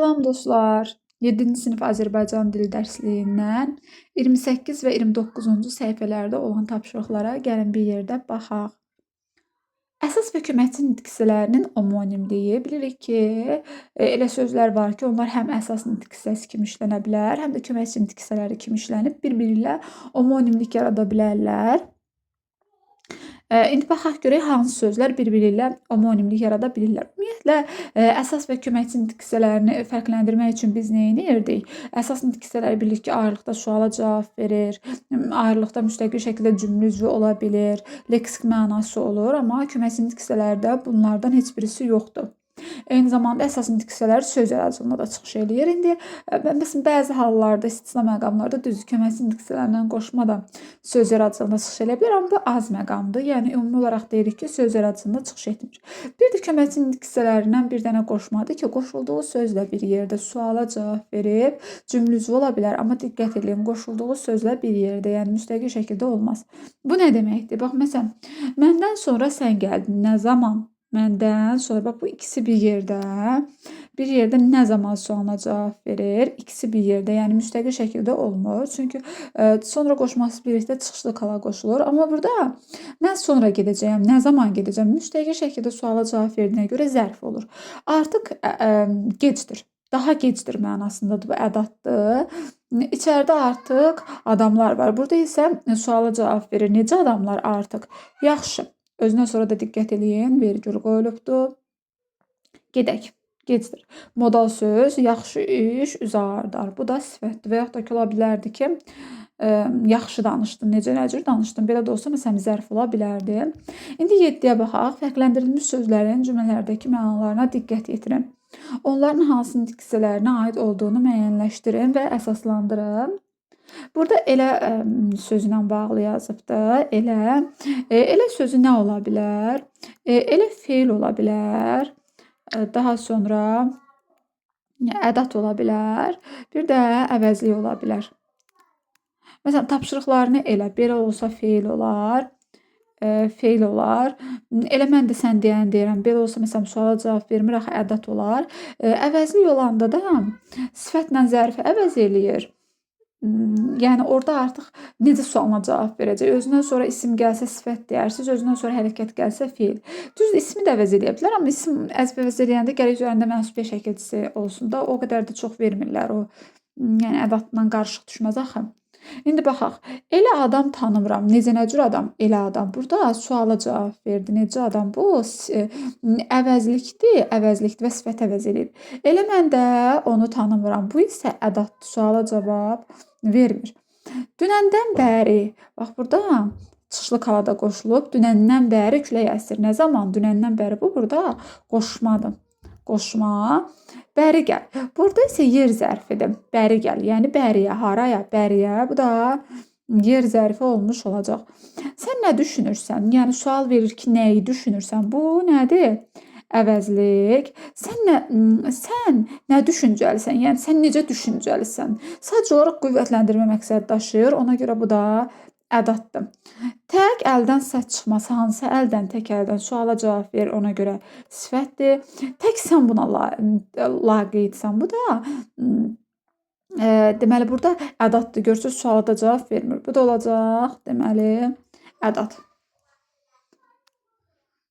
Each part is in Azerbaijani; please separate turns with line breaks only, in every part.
Salam dostlar. 7-ci sinif Azərbaycan dili dərsliyindən 28 və 29-cu səhifələrdə olan tapşırıqlara gəlin bir yerdə baxaq. Əsas və köməkçi nitq hissələrinin omonimliyi. Bilirik ki, elə sözlər var ki, onlar həm əsas nitq hissəsi kimi işlənə bilər, həm də köməkçi nitq hissələri kimi işlənib bir-biri ilə omonimlik yarada bilərlər. İndi baxaq görək hansı sözlər bir-biri ilə omonimlik yarada bilirlər. Ümumiyyətlə, əsas və köməkçi nitq hissələrini fərqləndirmək üçün biz nə edirdik? Əsas nitq hissələri bilirik ki, ayrılıqda suala cavab verir, ayrılıqda müstəqil şəkildə cümlə üzvü ola bilir, leksik mənası olur, amma köməkçi nitq hissələrdə bunlardan heç birisi yoxdur. Eyni zamanda əsas nitq hissələri söz yaradıcılığında da çıxış eləyir. İndi məsələn bəzi hallarda, istisna məqamlarda düzdür, köməkçi nitq hissələrindən qoşma da söz yaradıcılığında çıxış eləyə bilər, amma bu az məqamdır. Yəni ümumi olaraq deyirik ki, söz yaradıcılığında çıxış etmir. Bir də köməkçi nitq hissələrindən bir dənə qoşmadır ki, qoşulduğu sözlə bir yerdə suala cavab verib cümlə üzvü ola bilər, amma diqqət eləyin, qoşulduğu sözlə bir yerdə, yəni müstəqil şəkildə olmaz. Bu nə deməkdir? Bax məsələn, məndən sonra sən gəldin. Nə zaman? Məndən sonra, bax bu ikisi bir yerdə nə zaman sualına cavab verir? İkisi bir yerdə, yəni müstəqil şəkildə olmur. Çünki sonra qoşması birlikdə çıxışlı kala qoşulur. Amma burada mən sonra gedəcəyəm, nə zaman gedəcəm? Müstəqil şəkildə suala cavab verdiyinə görə zərf olur. Artıq gecdir. Daha gecdir mənasındadır, bu ədatdır. İçəridə artıq adamlar var. Burada isə suala cavab verir. Necə adamlar artıq? Yaxşı. Özündən sonra da diqqət eləyin, vergül qoyulubdur. Gedək. Gecdir. Modal söz, yaxşı iş, üz ağardar. Bu da sifətdir. Və yaxud da ki, ola bilərdi ki, yaxşı danışdın, necə nəcür danışdın. Belə də olsa, məsələn, zərf ola bilərdi. İndi 7-yə baxaq. Fərqləndirilmiş sözlərin cümlələrdəki mənalarına diqqət yetirin. Onların hansı nitq hissələrinə aid olduğunu müəyyənləşdirin və əsaslandırın. Burada elə sözü ilə bağlı yazıbdır. Elə. Elə sözü nə ola bilər? Elə feil ola bilər. Daha sonra ədat ola bilər. Bir də əvəzlik ola bilər. Məsələn, tapşırıqlarını elə. Belə olsa feil olar. Feil olar. Elə mən də sən deyən deyirəm. Belə olsa, məsələn, suala cavab vermir, axı ədat olar. Əvəzlik olanda da sifətlə zərfi əvəz eləyir. Yəni orada artıq necə sualına cavab verəcək? Özündən sonra isim gəlsə sifət deyərsiniz, özündən sonra hərəkət gəlsə feil. Düzdür, ismi də əvəz eləyə bilər, amma isim əvəz eləyəndə gərək üzərində mənsubiyyət şəkilçisi olsun da, o qədər də çox vermirlər o. Yəni ədatla qarışıq düşməz axı. İndi baxaq. Elə adam tanımıram. Necə nə cür adam? Elə adam. Burada suala cavab verdi. Necə adam? Bu əvəzlikdir, əvəzlikdir və sifət əvəz eləyib. Elə mən də onu tanımıram. Bu isə ədatdır. Suala cavab vermir. Dünəndən bəri, bax burada çıxışlı kalada qoşulub. Dünəndən bəri külək əsir. Nə zaman? Dünəndən bəri bu burada qoşmadır. Qoşma. Bəri gəl. Burada isə yer zərfidir. Bəri gəl. Yəni bəriyə, haraya? Bəriyə. Bu da yer zərfi olmuş olacaq. Sən nə düşünürsən? Yəni sual verir ki, nəyi düşünürsən? Bu nədir? Əvəzlik. Sən nə düşüncəlisən? Yəni sən necə düşüncəlisən? Sadəcə olaraq qüvvətləndirmə məqsədi daşıyır. Ona görə bu da ədatdır. Tək əldən səs çıxması, hansı əldən? Tək əldən suala cavab verir, ona görə sifətdir. Tək sən buna laqeydsən. Bu da deməli burada ədatdır. Görürsünüz, suala da cavab vermir. Bu da olacaq, deməli, ədat.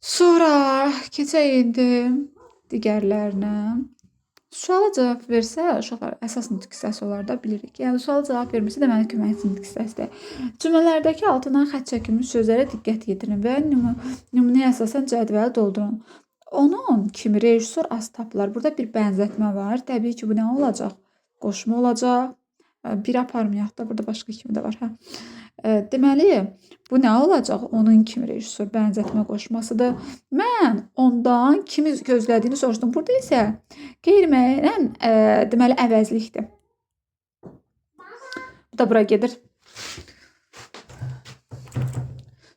Sonra keçək indi digərlərinə. Suala cavab versə, uşaqlar əsas nitq hissəsi olar da bilirik. Yəni suala cavab vermirsə, deməli köməkçi nitq hissəsidir. Cümlələrdəki altından xətt çəkilmiş sözlərə diqqət yetirin və nümunəyə əsasən cədvəli doldurun. Onun kimi rejissor az tapılar. Burada bir bənzətmə var. Təbii ki, bu nə olacaq? Qoşma olacaq. Bir aparmayaq da, burada başqa kimi də var. Hə. Deməli, bu nə olacaq? Onun kimi rejissor bənzətmə qoşmasıdır. Mən ondan kimi gözlədiyini soruşdum. Burada isə qeyri-müəyyən, deməli, əvəzlikdir. Bu da bura gedir.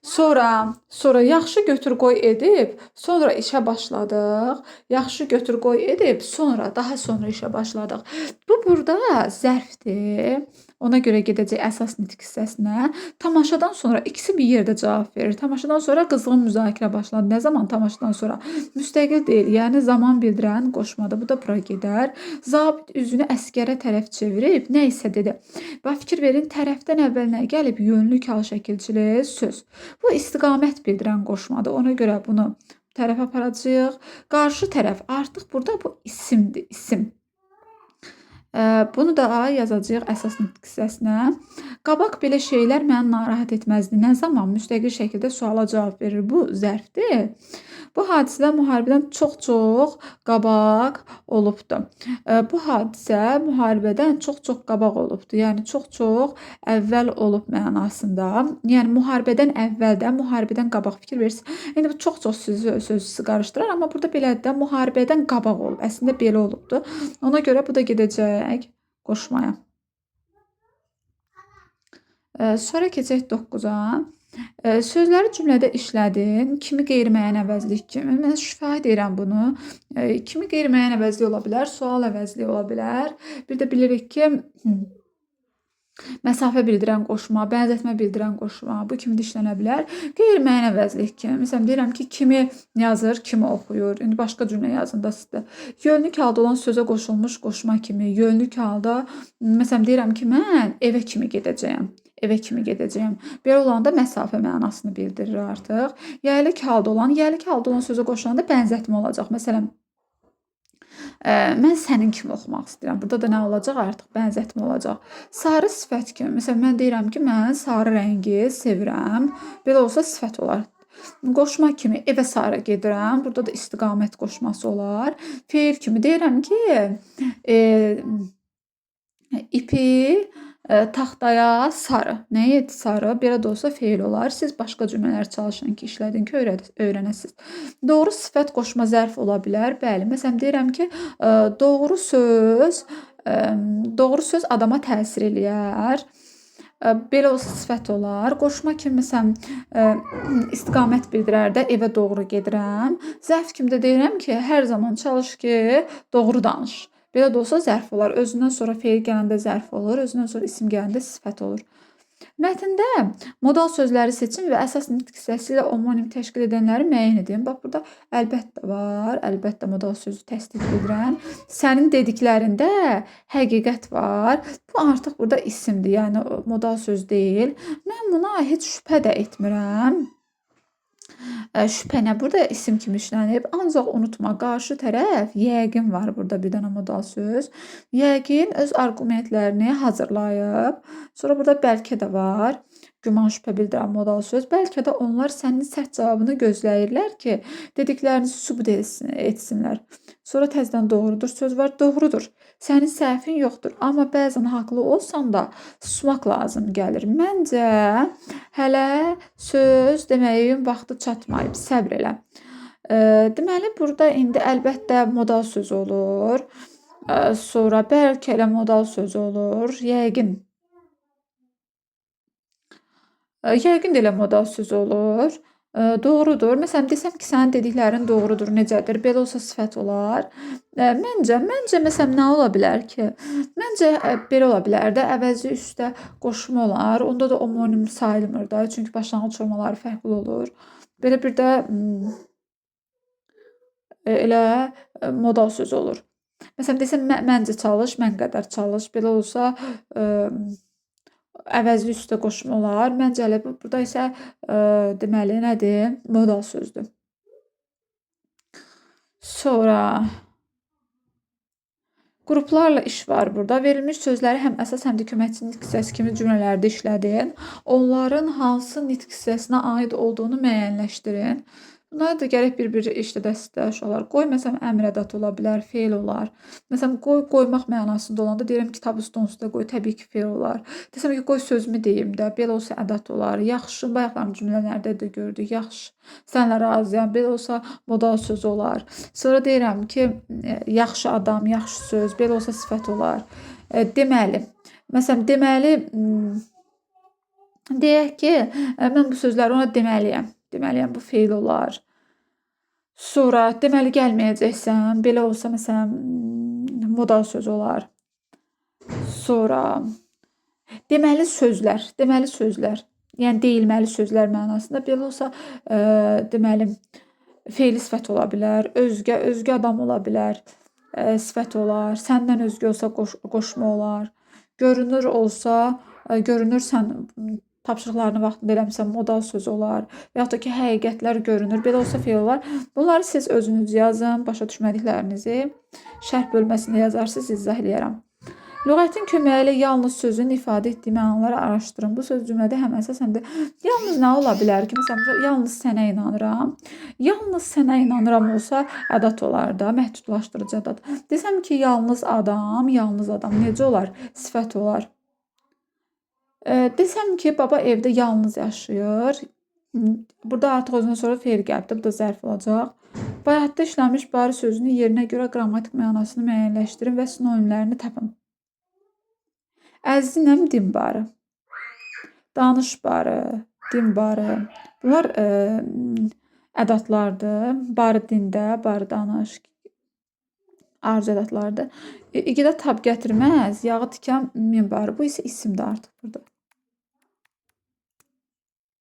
Sonra yaxşı götür qoy edib, sonra işə başladıq. Yaxşı götür qoy edib, sonra daha sonra işə başladıq. Bu Bu burada zərfdir. Ona görə gedəcək əsas nitq hissəsinə. Tamaşadan sonra ikisi bir yerdə cavab verir. Tamaşadan sonra qızğın müzakirə başlandı. Nə zaman tamaşadan sonra? Müstəqil deyil, yəni zaman bildirən qoşmadır. Bu da bura gedər. Zabit üzünü əskərə tərəf çevirib nə isə dedi. Bax, fikir verin, tərəfdən əvvəl nə gəlib? Yönlük hal şəkilçili söz. Bu istiqamət bildirən qoşmadır. Ona görə bunu tərəfə aparacağıq. Qarşı tərəf artıq burada bu isimdir, isim. Bunu da yazacağıq əsas nitq hissəsinə. Qabaq belə şeylər məni narahat etməzdi. Nə zaman müstəqil şəkildə suala cavab verir? Bu zərfdir. Bu hadisə müharibədən çox-çox qabaq olubdu. Bu hadisə müharibədən çox-çox qabaq olubdu. Yəni çox-çox əvvəl olub mənasında. Yəni müharibədən əvvəldə, müharibədən qabaq fikir verirsiniz. İndi bu çox-çox sözü qarışdırar, amma burada belədir də, müharibədən qabaq olub. Əslində belə olubdu. Ona görə bu da gedəcək qoşmaya. Sonra keçək 9-a. Sözləri cümlədə işlədin. Kimi qeyri-müəyyən əvəzlik kimi. Mən şifahi deyirəm bunu. Kimi qeyri-müəyyən əvəzlik ola bilər, sual əvəzliyi ola bilər. Bir də bilirik ki, məsafə bildirən qoşma, bənzətmə bildirən qoşma, bu kimi də işlənə bilər. Qeyri-müəyyən əvəzlik kimi. Məsələn, deyirəm ki, kimi yazır, kimi oxuyur. İndi başqa cümlə yazın da sizdə. Yönlük halda olan sözə qoşulmuş qoşma kimi. Yönlük halda, məsələn, deyirəm ki, mən evə kimi gedəcəyəm. Evə kimi gedəcəyəm. Belə olanda məsafə mənasını bildirir artıq. Yaylık halda olan, yaylık halda olan sözə qoşulanda bənzətmə olacaq. Məsələn, mən sənin kimi oxumaq istəyirəm. Burada da nə olacaq? Artıq bənzətmə olacaq. Sarı sifət kimi. Məsələn, mən deyirəm ki, mən sarı rəngi sevirəm. Belə olsa sifət olar. Qoşma kimi evə sarı gedirəm. Burada da istiqamət qoşması olar. Feil kimi deyirəm ki, ipi taxtaya sarı. Nəyə sarı? Belə də olsa feil olar. Siz başqa cümlələr çalışın ki, işlədin ki, öyrənəsiniz. Doğru sifət qoşma zərf ola bilər. Bəli, məsələn, deyirəm ki, doğru söz adama təsir eləyər. Belə olsa sifət olar. Qoşma kimi, məsələn, istiqamət bildirər də, evə doğru gedirəm. Zərf kimi də deyirəm ki, hər zaman çalış ki, doğru danış. Belə də olsa zərf olar. Özündən sonra feil gələndə zərf olur, özündən sonra isim gələndə sifət olur. Mətndə modal sözləri seçin və əsas nitq hissəsi ilə omonim təşkil edənləri müəyyən edin. Bax, burada əlbəttə var, əlbəttə modal sözü təsdiq edirəm. Sənin dediklərində həqiqət var. Bu artıq burada isimdir, yəni modal söz deyil. Mən buna heç şübhə də etmirəm. Şübhə nə? Burada isim kimi işlənib. Ancaq unutma, qarşı tərəf yəqin var burada bir dənə modal söz. Yəqin öz arqumentlərini hazırlayıb. Sonra burada bəlkə də var. Güman şübhə bildirən modal söz. Bəlkə də onlar sənin sərt cavabını gözləyirlər ki, dediklərini sübut etsinlər. Sonra təzədən doğrudur söz var. Doğrudur. Sənin səhvin yoxdur. Amma bəzən haqlı olsan da susmaq lazım gəlir. Məncə hələ söz deməyin vaxtı çatmayıb. Səbr elə. Deməli, burada indi əlbəttə modal söz olur. Sonra bəlkə elə modal söz olur. Yəqin. Yəqin də elə modal söz olur. Doğrudur. Məsələn, desəm ki, sənin dediklərin doğrudur, necədir? Belə olsa sifət olar. Məncə, məsələn, nə ola bilər ki? Məncə, belə ola bilər də, əvəzi üstə qoşma olar. Onda da omonim sayılmır da, çünki başlanğıc formaları fərqli olur. Belə bir də elə modal söz olur. Məsələn, desəm, məncə çalış, mən qədər çalış. Belə olsa, əvəzli üstə qoşma olar. Məncə elə burada isə deməli nədir? Modal sözdür. Sonra qruplarla iş var burada. Verilmiş sözləri həm əsas, həm də köməkçi nitq hissəsi kimi cümlələrdə işlədin. Onların hansı nitq hissəsinə aid olduğunu müəyyənləşdirin. Bunları da gərək bir-bir işlədəsiz də uşaqlar. Qoy, məsələn, əmr ədatı ola bilər, feil olar. Məsələn, qoy, qoymaq mənasında olanda deyirəm, kitabı stolun üstə qoy, təbii ki, feil olar. Desəm ki, qoy sözümü deyim də, belə olsa ədat olar. Yaxşı, bayaqların cümlələrdə də gördük, yaxşı, sənlə razıyam, belə olsa modal söz olar. Sonra deyirəm ki, yaxşı adam, yaxşı söz, belə olsa sifət olar. Deməli, məsələn, deməli, deyək ki, mən bu sözləri ona deməliyəm. Deməliyəm, bu feil olar. Sonra, deməli, gəlməyəcəksən. Belə olsa, məsələn, modal söz olar. Sonra deməli sözlər, deməli sözlər, yəni deyilməli sözlər mənasında belə olsa, deməli fe'li sifət ola bilər, özgə, özgə adam ola bilər, sifət olar, səndən özgə olsa qoşma olar, görünür olsa, görünür sən tapşırıqlarını vaxtında eləmisən, modal söz olar və yaxud da ki, həqiqətlər görünür, belə olsa fe'l olar. Bunları siz özünüz yazın, başa düşmədiklərinizi şərh bölməsində yazarsınız, izah eləyərəm. Lüğətin köməyi ilə yalnız sözün ifadə etdiyi mənaları araşdırın. Bu söz cümlədə həm əsas, həm də yalnız nə ola bilər ki, məsələn, yalnız sənə inanıram. Yalnız sənə inanıram olsa ədat olar da, məhdudlaşdırıcı ədat. Desəm ki, yalnız adam, yalnız adam necə olar? Sifət olar. Desəm ki, baba evdə yalnız yaşayır. Burada artıq özündən sonra fe'l gəlibdir. Bu da zərf olacaq. Bayatda işlənmiş barı sözünün yerinə görə qrammatik mənasını müəyyənləşdirin və sinonimlərini tapın. Əzizimlə din barı, danış barı, din barı. Bunlar ədatlardır. Barı dində, barı danış, arzu ədatlardır. İgidə tab gətirməz, yağı tikən min barı. Bu isə isimdir artıq burada.